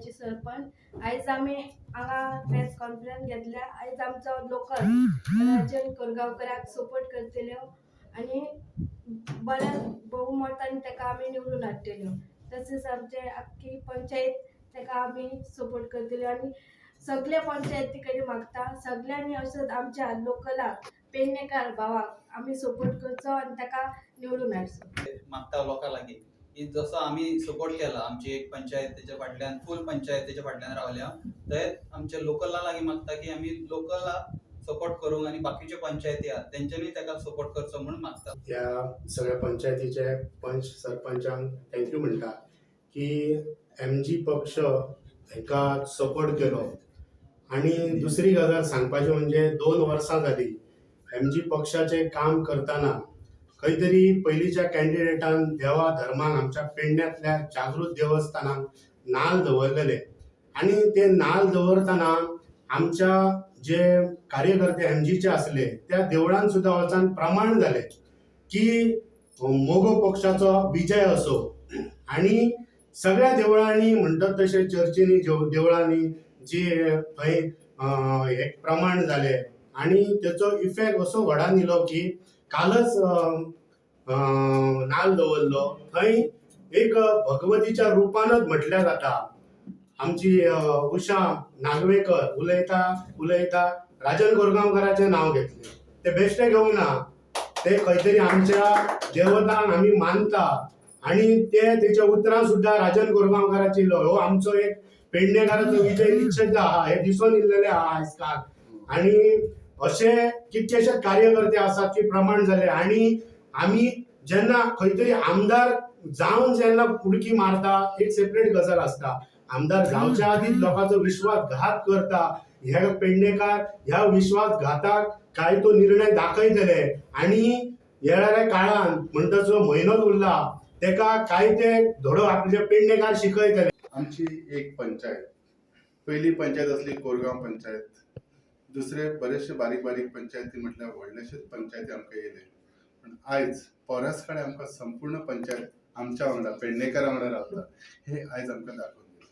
पंचायतीची सरपंच. आयज आमी हांगा प्रेस कॉन्फरन्स घेतल्या. आयज आमचो लोकल राजन कोरगांवकराक सपोर्ट करतल्यो आनी बऱ्या बहुमतान ताका आमी निवडून हाडटल्यो. तशेंच आमचे आख्खी पंचायत ताका आमी सपोर्ट करतल्यो आनी सगळे पंचायती कडेन मागता सगळ्यांनी असोच आमच्या लोकलाक पेडणेकार भावाक आमी सपोर्ट करचो आनी ताका निवडून हाडचो. मागता लोकां लागीं की जसो आमी सपोर्ट केला आमची एक पंचायत तेच्या फाटल्यान फूल पंचायत तेच्या फाटल्यान रावल्या, थंय आमच्या लोकला लागीं मागता की आमी लोकला सपोर्ट करूंक आनी बाकीच्यो पंचायती आहा तेंच्यांनी ताका सपोर्ट करचो म्हूण मागता. ह्या सगळ्या पंचायतीचे पंच सरपंचांक thank you म्हणटा की एमजी पक्ष हेका सपोर्ट केलो. आनी दुसरी गजाल सांगपाची म्हणजे 2 वर्सां जाली एमजी पक्षाचें काम करतना खंय तरी पयलींच्या कॅन्डिडेटान देवा धर्माक आमच्या पेडण्यांतल्या जागृत देवस्थानाक नाल दवरलेले आनी ते नाल दवरतना आमच्या जे कार्यकर्ते एमजीचे आसले त्या देवळान सुद्दां वचून प्रमाण जालें की मोगो पक्षाचो विजय असो. आनी सगळ्या देवळांनी म्हणटात तशें चर्चींनी देवळांनी जे थंय एक प्रमाण जालें आनी तेचो इफेक्ट असो व्हडान येयलो की कालच नाल दवरलो थंय एक भगवतीच्या रुपानच म्हटल्यार जाता. आमची उषा नागवेकर उलयता उलयता राजन कोरगांवकराचें नांव घेतलें. ते बेश्टें घेवंक ना, ते खंय तरी आमच्या देवतांक आमी मानता आनी ते तेच्या उतरां सुद्दां राजन कोरगांवकाराची हो आमचो एक पेडणेकाराचो विजय निश्चित आहा हे दिसून येयल्लेलें आहा आयज काल. आनी अशे कितकेशे कार्यकर्ते आसात की प्रमाण जाले आनी आमी जेन्ना खंय तरी आमदार जावन जेन्ना उडकी मारता एक सेपरेट गजाल आसता. आमदार जावच्या आदींच लोकांचो विश्वासघात करता. हे पेडणेकार ह्या विश्वासघाताक काय तो निर्णय दाखयतले आनी येणाऱ्या काळान म्हणटा जो म्हयनोच उरला तेका काय ते धडो आपले पेडणेकार शिकयतले. आमची एक पंचायत, पयली पंचायत आसली कोरगांव पंचायत, दुसरे बरेचशे बारीक बारीक पंचायती म्हटल्यार व्हडलेशेच पंचायती आमकां येयले. पूण आयज पोरस कडेन आमकां संपूर्ण पंचायत आमच्या वांगडा पेडणेकारा वांगडा रावता हे आयज आमकां दाखोवन दिलें.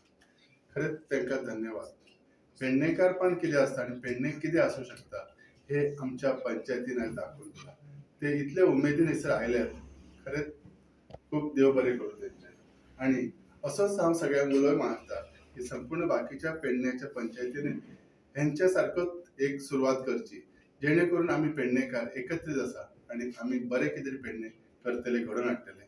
खरेंच तांकां धन्यवाद. पेडणेकारपण कितें आसता आनी पेडणे कितें आसूं शकता हे आमच्या पंचायतीन आयज दाखोवन दिलां. ते इतले उमेदीन हयसर आयल्यात, खरेंच खूब देव बरें करूं तेंचें. आनी असोच हांव सगळ्यांक उलोय मारता की संपूर्ण बाकीच्या पेडण्याच्या पंचायतींनी हेंच्या सारकोच एक सुरवात करची, जेणे करून आमी पेडणेकार एकत्रीत आसा आनी आमी बरें कितें तरी पेडणे करतले, घडोवन हाडटले.